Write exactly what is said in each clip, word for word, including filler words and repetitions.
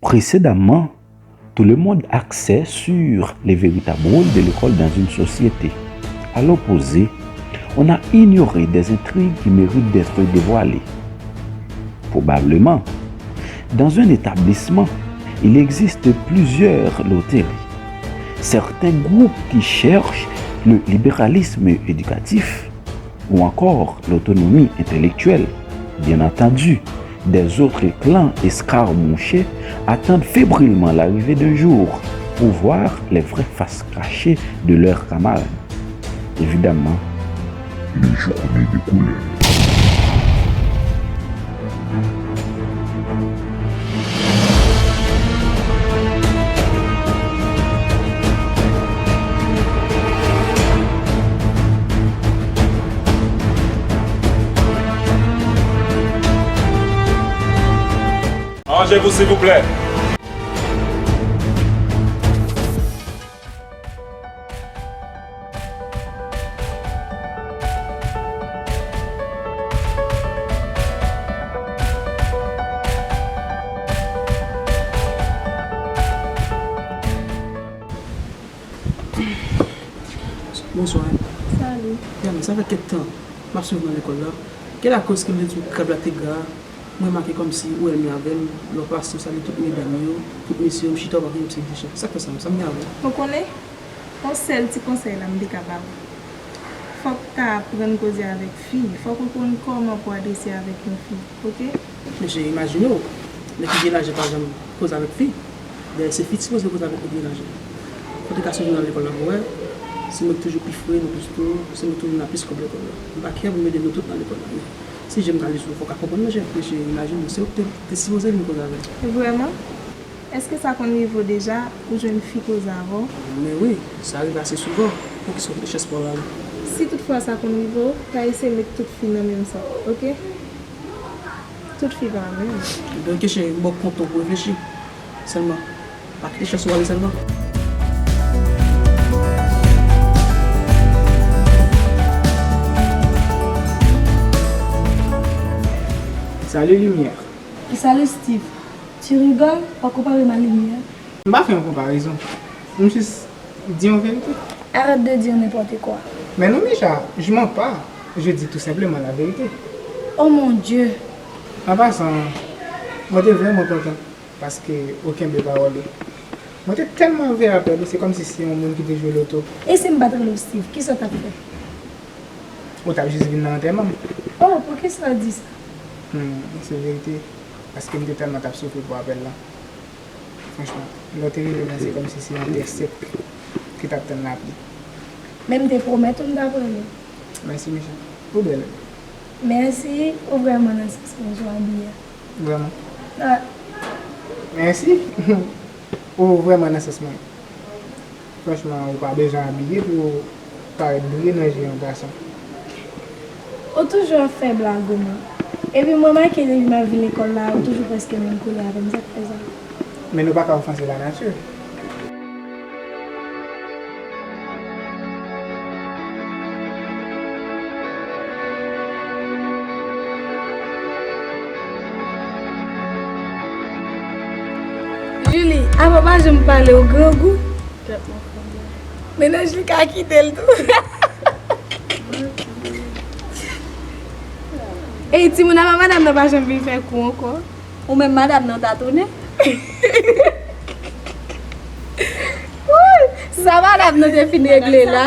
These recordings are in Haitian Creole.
Précédemment, tout le monde axait sur les véritables rôles de l'école dans une société. À l'opposé, on a ignoré des intrigues qui méritent d'être dévoilées. Probablement, dans un établissement, il existe plusieurs loteries. Certains groupes qui cherchent le libéralisme éducatif ou encore l'autonomie intellectuelle, bien entendu, des autres clans escarmouchés attendent fébrilement l'arrivée d'un jour pour voir les vraies faces cachées de leurs camarades. Évidemment, les journées de couleur. Arrangez-vous, s'il vous plaît. Bonswa. Salut. Yami, sa fè kèk tan m ap swiv ou nan lekòl la. Ki lakoz ke m te di w krab la te gra? Mwen make kòmsi ou ènmi avè m, lè w pase w salye tout medam yo, tout mesye yo, m chita w pa vle obsève chè. Sa k fè sa menm? Sa m gen avè w? Ou konnen, yon sèl ti konsèy la m te ka ba w. Fòk w ka aprann koze avèk fi. Fòk ou konn kòman pou w adrese avèk yon fi, oke? Mesye, imajine w, nèg ki gen lajan pa janm koze avèk fi. Dayè, se fi ki sipoze koze avèk nèg ki gen lajan. Fò w te ka swiv mwen nan lekòl la pou w wè. Se mwen ki toujou pi fre nan plis tou, se mwen ki toujou nan plis kòb lekòl la. M pa kè pou m ede nou tout nan lekòl la, men si jan m t ale sou ou, fò w ka konprann mwen, chèf, mesye, imajine w, se ou ki te, te sipoze vin koze avè m. Vrèman? Èske sa konn rive w deja, ou jwenn fi koze avè w? Men wi, sa rive ase souvan. Poukisa w te chans pa w la? Si toutfwa sa konn rive w, pa eseye met tout fi nan menm sak, oke? Tout fi pa menm. Ebyen, oke, cheri, m ba w kont ou pou reflechi. Sèlman, pa kite chans ou ale sèlman. Salut, lumière. Salut, Steve. Tu rigoles? Ou konpare m a limyè? M pa fè yon konparezon. M jis di yon verite. Arrête de dire n'importe quoi. Mais non, Micha, je mens pas. Je dis tout simplement la vérité. Oh mon Dieu! An pasan, mwen te vrèman kontan paske ou kenbe pawòl ou. Mwen te tèlman vle apèl ou, se kòmsi se yon moun ki te jwe loto. E si m pa t rele w Steve, kisa w t ap fè? Ou t ap jis vin nan antèman m. Oh, poukisa w di sa? Hmm, se verite. Paske m te tèlman t ap soufri pou apèl la. Franchman, lè w te rele m nan, se kòmsi se yon tè sèk ki t ap tann lapli. Men m te pwomèt ou m t ap rele w. Mèsi, Micha. Ou bèl. Mèsi, ou vrèman nan sans mwen jan w abiye a. Vrèman? Wi. Mèsi. Ou vrèman nan sans mwen. Franchman, ou pa bezwen abiye pou w parèt briye nan je yon gason. Ou toujou ap fè blag ou menm. Epi m remake depi m ap vin lekòl la, ou toujou prèske menm koulè avè m, sa k fè sa? Men nou pa ka ofanse lanati. Julie, apa w pa janm pale, w grangou? Mennaj li ka kite l tou. Ey, timoun, apa madanm nan pa janm vin fè kou ankò? Ou menm madanm nan w ta tounen? Woy! Sa madanm nan te fin regle la.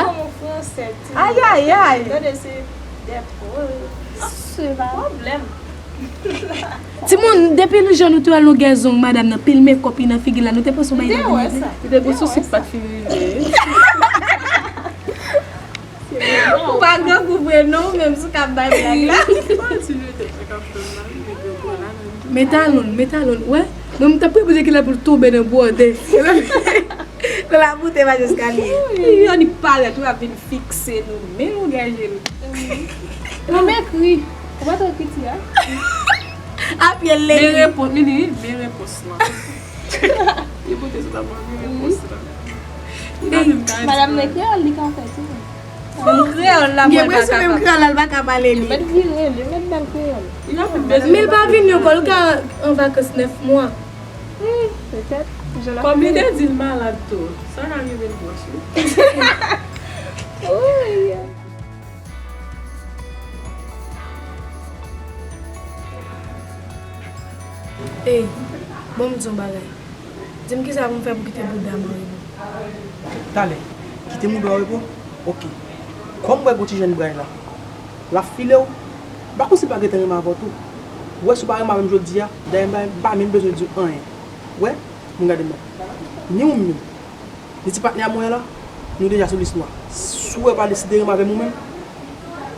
Ayayay! Tande se dèt. Se pwoblèm. Timoun, depi jan nou te wè longè zong madanm nan, pil mekòp li nan figi l la, nou te panse yon bagay te fin regle. Li te gon sousi k pa t fin rive. Ou pa grangou vre non, ou menm sou k ap bay blag la. Men talon, men talon, wè. Mwen m t ap priye pou Jackie la pou l tonbe nan bwòdè. Nan la boute pa jis kalye. Wi, annik parèt, wi, ap vin fikse nou. Men longè je l. Mwen m ekri. Ou pa t ekri ti a? A pye l li. Men repons, li di, men repons lan. Li pote sou tab la, men repons lan. Li pa menm ka di. Madanm nan kreyòl, li ka fè tou. Menm kreyòl la, mwen pa kapab. Menm kreyòl la, l pa ka pale li. Li mèt vire, li mèt bèl kreyòl. Men l pa vini ankò, l ka an vakans nèf mwa. Hmm. Petèt, jan l ap Kòm li te di l malad tou, sa ka rive l pwòch wi. Ooh, yeah. Ey, bon, m di yon bagay. Di m kisa pou m fè pou kite bouda m an repo. Talè, kite bouda w repo? Oke. Kòm m wè gon ti jèn bray la, l ap file w, m pa konn si l pa gentan renmen avè w tou. Ou wè, si w pa renmen avè m jodi a, dayè m pa, m pa menm bezwen di w anyen. Ou wè, moun gade m nan. Ni ou menm. Li ti patnè a mwen an la, nou deja sou lis nwa. Si w wè pa deside renmen avè m ou menm,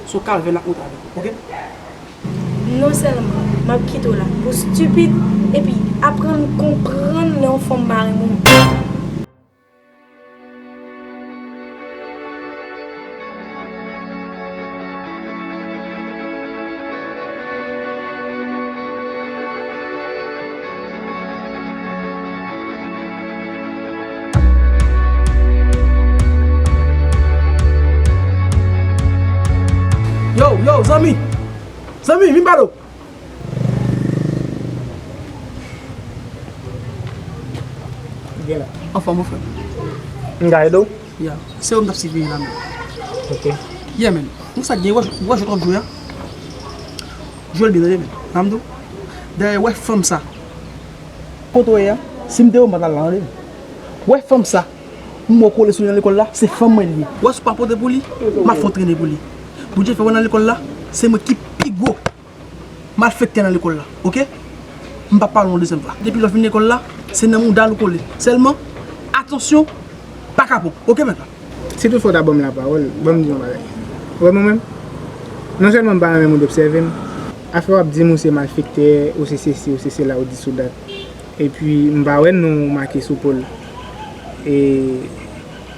se yon kalvè n ap monte avè w, oke? Non sèlman, m ap kite w la pou stipid, epi aprann konprann lè yon fanm pa renmen w. Yo, yo, zanmi! Zanmi, vin pale w! Gen la. Anfòm, mon frè. M ka ede w? Ya. Se ou m t ap siveye la, men. Ok. Yeah, men. Ou sa gen, wè, wè, jwèt w ap jwe a? Jwe l byen, tande, men. Sa m di w? Dayè, wè fanm sa. Kote w ye a? Si m te ou, m pa t al la, tande. Wè fanm sa. M wè w kole sou li nan lekòl la, se fanm mwen li ye. Wè, si w pa pote pou li, m ap fè w trennen pou li. Bondye fè w nan lekòl la, se mwen ki pi gwo malfektè nan lekòl la, oke? M p ap pale w yon dezyèm fwa. Depi lè w fin lekòl la, se nan mouda l ou kole. Sèlman, atansyon, pa kapon, oke, mèt la? Si tout fwa w ta ban m lapawòl, ban m di yon bagay. Ou wè mwen menm? Non sèlman m pa renmen moun obsève m, afè w ap di m ou se malfektè, ou se sesi, ou se sela, ou dis ou dat. Epi m pa wè non w make sou po l. E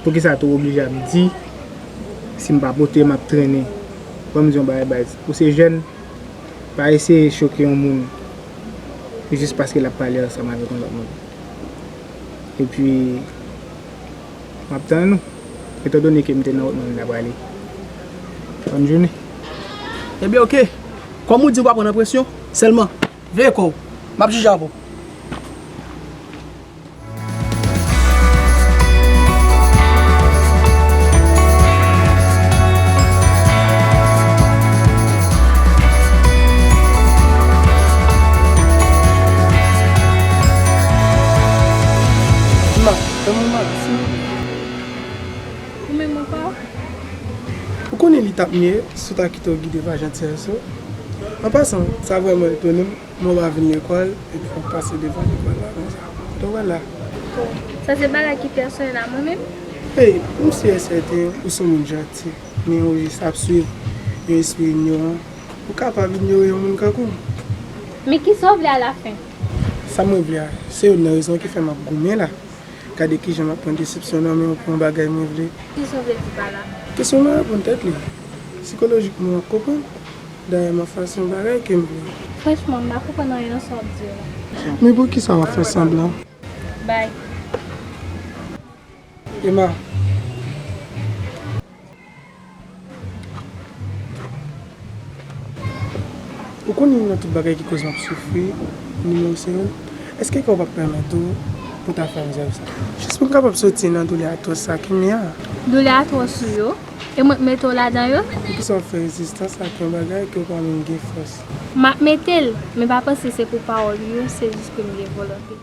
poukisa tou w oblije ap di, si m pa pote, m ap trennen? Ban m di yon bagay baz. Ou se jèn, pa eseye choke yon moun jis paske l ap pale ansanm avèk yon lòt moun. Epi, m ap tann ou. Etandone ke m te nan wòt mwen, m ta prale. Bòn jounen. Ebyen, oke. Kòm ou di w pa pran nan presyon, sèlman, veye kò w. M ap jije avè w. Ma, fè mwen mal, si. Ou menm ou pa? Ou konnen li t ap mye si w ta kite w gide pa jantiyès ou. An pasan, sa vrèman etone m. Mwen pa vin lekòl, epi w ap pase devan lekòl la konsa. Donk, wè la. Sa se bagay ki pèsonèl a mwen menm? Ey, m si e sèten ou se yon moun janti, men ou jis ap swiv yon espri inyoran. Ou kapab inyore yon moun kankou m. Men kisa w vle alafen? Sa mwen vle a, se youn nan rezon ki fè m ap goumen la. Gade kijan m ap pran desepsyon nan men w pou yon bagay mwen vle. Kisa w vle di pa la? Kesyon m ap reponn tèt li. Sikolojikman, w ap konprann. Dayè, m ap fè yon bagay ke m vle. Franchman, m pa konprann anyen nan sa w ap di yo la. Men poukisa w ap fè sanblan? Bay. Emma. Ou konnen youn nan tout bagay ki koz m ap soufri, nimewo se youn. Èske kè w p ap pèmèt ou pou w ta fè m zèv sa? Jis pou m kapab soti nan doulè atwòs sa ke m ye a. Doulè atwòs ou yo? E mwen k mete w ladan yo? Poukisa w ap fè rezistans ak yon bagay ke w pa menm gen fòs? M ap mete l, men pa panse se pou pawòl yo, se jis ke m gen volonte.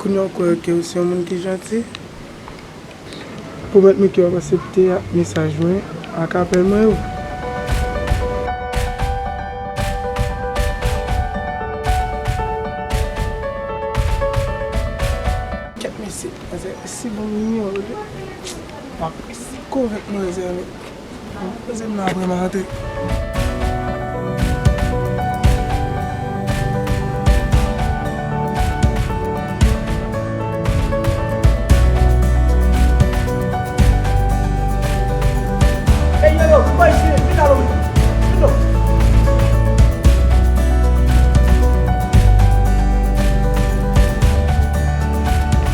Kounye a w kwè ke w se yon moun ki janti? Pwomèt mwen ke w ap aksepte mesaj mwen ak apèl mwen yo. Kèt mesye, manzè si bon nimewo li. M ap konvenk manzè, men. Poze m nan apre m a antre. Ey, yo, yo, boy, si, vin la, vin. Vin, non.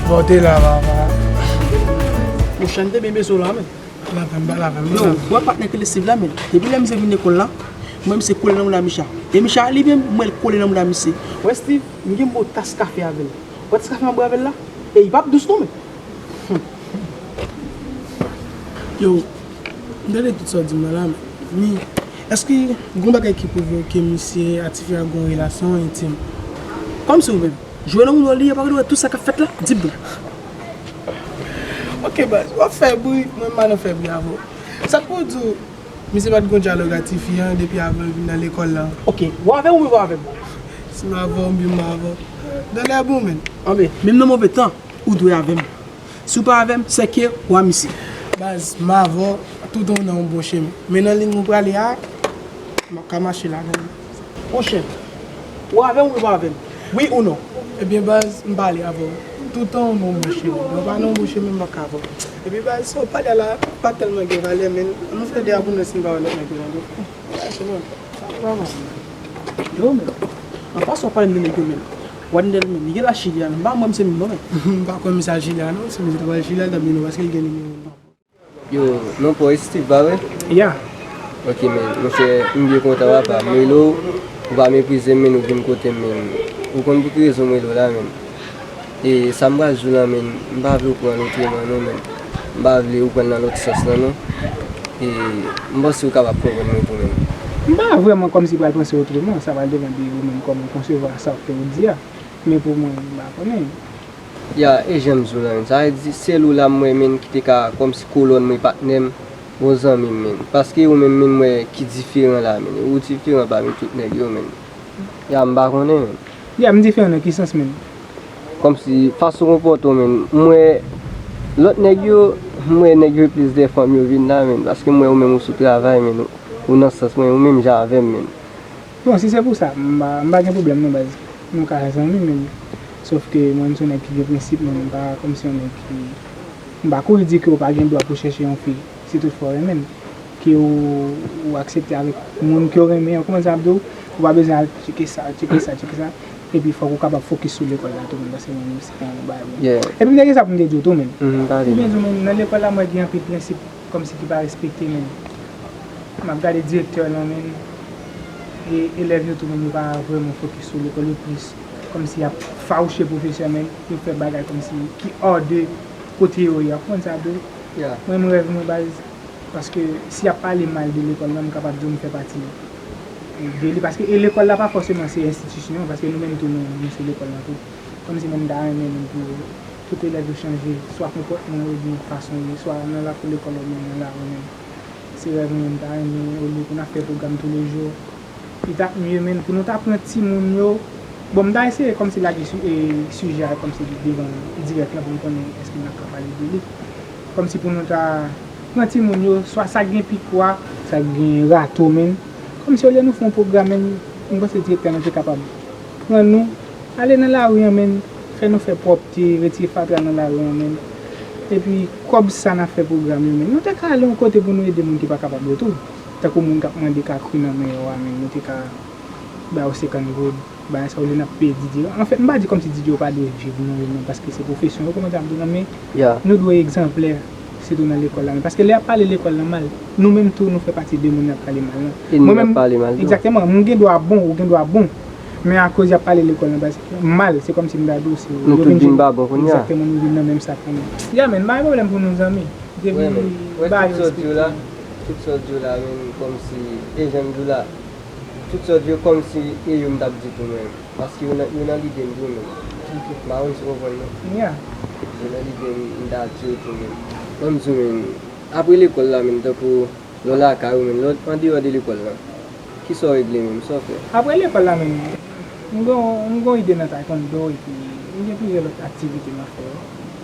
Bon, te la, papa. Monchè, m te byen bezwen w la, men. Lavan, ba lavan, non, wè patnè ki lesiv la, men depi lè misye vin lekòl la, Mwen, misye kole nan mouda Micha. E Micha, li menm, mwen, l kole nan mouda misye. Wè, Steve, m gen yon tas kafe avè l. Wè tas kafe m ap bwè avè l la? E li p ap dous non, men. Yo, m tande tout sa w di m nan la, men, èske gon bagay ki pwouve w ke misye ak tifi a gon relasyon entim? Kòmsi ou menm, jwe nan moun wòl li, apa w wè tout sa k ap fèt la? Di m non. Ok, baz, w ap fè bri, mwen m pa nan fè bri avè w. Sa k pou w di w, misye pa t gon dyalòg ak tifi an depi avan l vin nan lekòl la? Ok, w avè m oubyen w pa avè m? Si m avè w, oubyen m pa avè w. Dans les bons, men. Anben, menm nan move tan, ou dwe avè m. Si w pa avè m, sèke w a misye. Baz, m avè w, toutan w nan yon bon chemen. Men nan liy ou prale a, m ap ka mache ladan l. Monchè, ou avè m oubyen w pa avè m? Wi ou non? Ebyen, baz, m pale avè w. Toutan w nan yon bon chemen. Lè w pa nan yon bon chemen, m p ap ka avè w. Epi, baz, sa w pale a la, pa tèlman gen valè, men. Ann nou fè de a pou nou si m pa wè lòt nèg yo nan do. Sa se bon. Sa pa bon. Yo, men. Anfas w ap pale m de nèg yo, men. Wandel, men. Li gen la Chili a, non. M pa wè misye menm, non, men. M pa kwè misye al Chili a, non. Si misye ta pral Chili a, l t ap vin, non, paske l gen nimewo m. Yo, non pa w Steve, pa vre? Ya. Ok, men, monchè, m byen kontan, papa. M rele w, ou pa meprize m, men ou vin kote m, men. Ou konn pou ki rezon m rele w la, men. E sa m pral di w la, men, m pa vle w pran l otreman, non, men. M pa vle ou pran l nan lòt sans lan, non. E m panse ou kapab konprann mwen tou, men. M pa vrèman kòmsi pral panse otreman, sa pral depann de ou menm kòman w konsevwa sa w di a. Men pou mwen, m pa konnen. Ya, e jan m di w la, men, sa vle di, sèl ou la m wè, men, ki te ka kòmsi kolòn mwen, patnè m, bon zanmi m, men. Paske ou menm, men, m wè ki diferan la, men. Ou diferan pami tout nèg yo, men. Ya, m pa konnen, men. Ya, m diferan nan ki sans, men? Kòmsi, fason w konpòte w, men. M wè lòt nèg yo, m wè nèg yo plis dèfwa m yo vin la, men. Paske m wè ou menm ou sou travay, men. Ou, ou nan sans mwen, ou menm jan avè m, men. Bon, si se pou sa, m pa, m pa gen pwoblèm non, baz. Nou ka zanmi, men. Sòf ke mwen, m se yon nèg ki gen prensip, men m pa kòmsi yon nèg ki, m pa kouri di ke w pa gen dwa pou chèche yon fi, si tout fwa w renmen l. Ke w, w aksepte avèk moun ke w renmen an, kòman sa ap di w, ou pa bezwen al tcheke sa, tcheke sa, tcheke sa. Epi fòk ou kapab fokis sou lekòl la tou, men, paske mwen, se pa yon bagay bon. Epi m te gen sa pou m te di w tou, men. M byen di w, men, nan lekòl la, mwen gen anpil prensip kòmsi ki pa respekte, men. M ap gade direktè lan, men, e elèv yo tou, men, yo pa vrèman fokis sou lekòl, yo plis kòmsi y ap fawouche pwofesè, men, yo fè bagay kòmsi ki hors de kote yo ye, w konprann sa tou? Mwen, m rèv mwen, baz, paske si y ap pale mal de lekòl lan, m kapab di w m fè pati de li, paske e lekòl la pa fòseman se enstitisyon an, paske nou menm tou, nou, nou se lekòl lan tou. Kòmsi mwen, m ta renmen menm pou tout elèv yo chanje, swa konpòtman yo oubyen fason yo ye, swa nan lakou lekòl oubyen nan lari menm. Se rèv mwen, m ta renmen, olye pou n ap fè pwogram toulejou, li t ap mye, men, pou nou ta pran timoun yo. Bon, m ta eseye kòmsi lage su-, e, sijè a kòmsi devan dirèk lan pou m konnen èske n ap ka pale de li. Kòmsi pou nou ta pran timoun yo, swa sa k gen pikwa, sa k gen rato, men. Kòmsi olye nou fè yon pwogram, men, m panse direktè lan te kapab pran nou, ale nan lari an, men, fè nou fè pwòpte, retire fatra nan lari an, men. Epi, kòb sa n ap fè pwogram yo, men, nou te ka ale yon kote pou nou ede moun ki pa kapab yo tou. Tankou moun k ap mande kakri nan men yo a, men, nou te ka ba yo senkant goud. Bagay sa yo, olye n ap peye D J yo. Anfèt, m pa di kòmsi D J yo pa dwe viv non, yo, non, paske se pwofesyon yo, kòman sa m di w non, men nou dwe egzanplè, sitou nan lekòl la, men paske lè y ap pale lekòl lan mal, nou menm tou, nou fè pati de moun y ap pale mal lan. Mwen menm, egzakteman, m gen dwa bon, ou gen dwa bon, men akoz y ap pale lekòl lan mal, se kòmsi m ta di w, se yo vin jwenn, egzakteman, nou vin nan menm sak lan. Ya, men, m pa gen pwoblèm pou nou zanmi. Depi bagay yo respekte. Tout sa w di yo la, men, kòmsi, e jan m di w la, tout sa w di yo kòmsi e yo m t ap di tou, men. Paske yo nan, yo nan lide m tou, men. M pa konn si w konprann, non. Yo nan lide m, m ta di yo tou, men. Ban m di w, men, apre lekòl la, men, tankou lè w lakay ou, men, lè w andeyò de lekòl la, kisa w regle, men, sa w fè? Apre lekòl la, men, m gon, m gon ide nan taekwondo, epi m gen plizyè lòt aktivite m ap fè yo.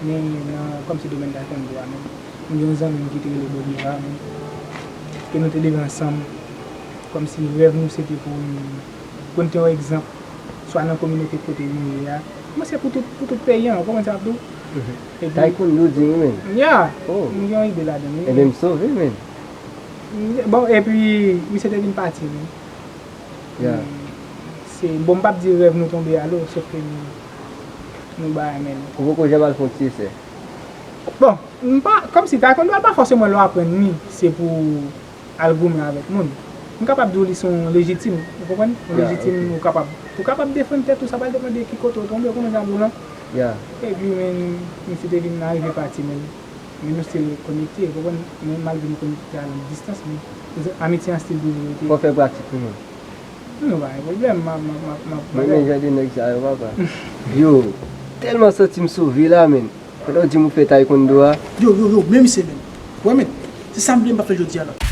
Men nan, kòmsi domèn taekwondo a, men, m gen yon zanmi m ki te rele Bolivar, men, ke nou te leve ansanm. Kòmsi rèv nou se te pou n, pou n te yon egzanp, swa nan kominote kote nou ye a. Mwen se pou tout, pou tout peyi an, w konprann sa m ap di w? Epi taekwondo di wi, men. Ya, m gen yon ide ladan l, wi. Ebyen, m sove, men. Bon, epi, misye te vin pati, men. Ya. Se, bon, m p ap di rèv nou tonbe a lo, sòf ke nou, nou bagay, men. Ou poko janm al fè yon ti esè? Bon, m pa, kòmsi taekwondo a pa fòseman lè w aprann li, se pou al goumen avèk moun. M kapab di w li se yon lejitim, ou konprann? Yon Ya, lejitim, ok. Ou kapab, ou kapab defann tèt ou, sa pral depann de ki kote w tonbe, ou konnen jan m di w lan. Ya. Epi men, misye te vin arive pati, men men nou still konekte, ou konprann? Men malgre nou konekte a long distans, men amitye an still toujou rete. Fò fè pratik tou non. Nou pa gen pwoblèm, m ap, m ap, m ap, m ap Men men jan de nèg sa yo, papa. Yo, tèlman santi m sove la, men. Pandan w di m ou fè taekwondo a. Yo, yo, yo, men misye menm. Wè men, se sa m vle m pa fè jodi a la.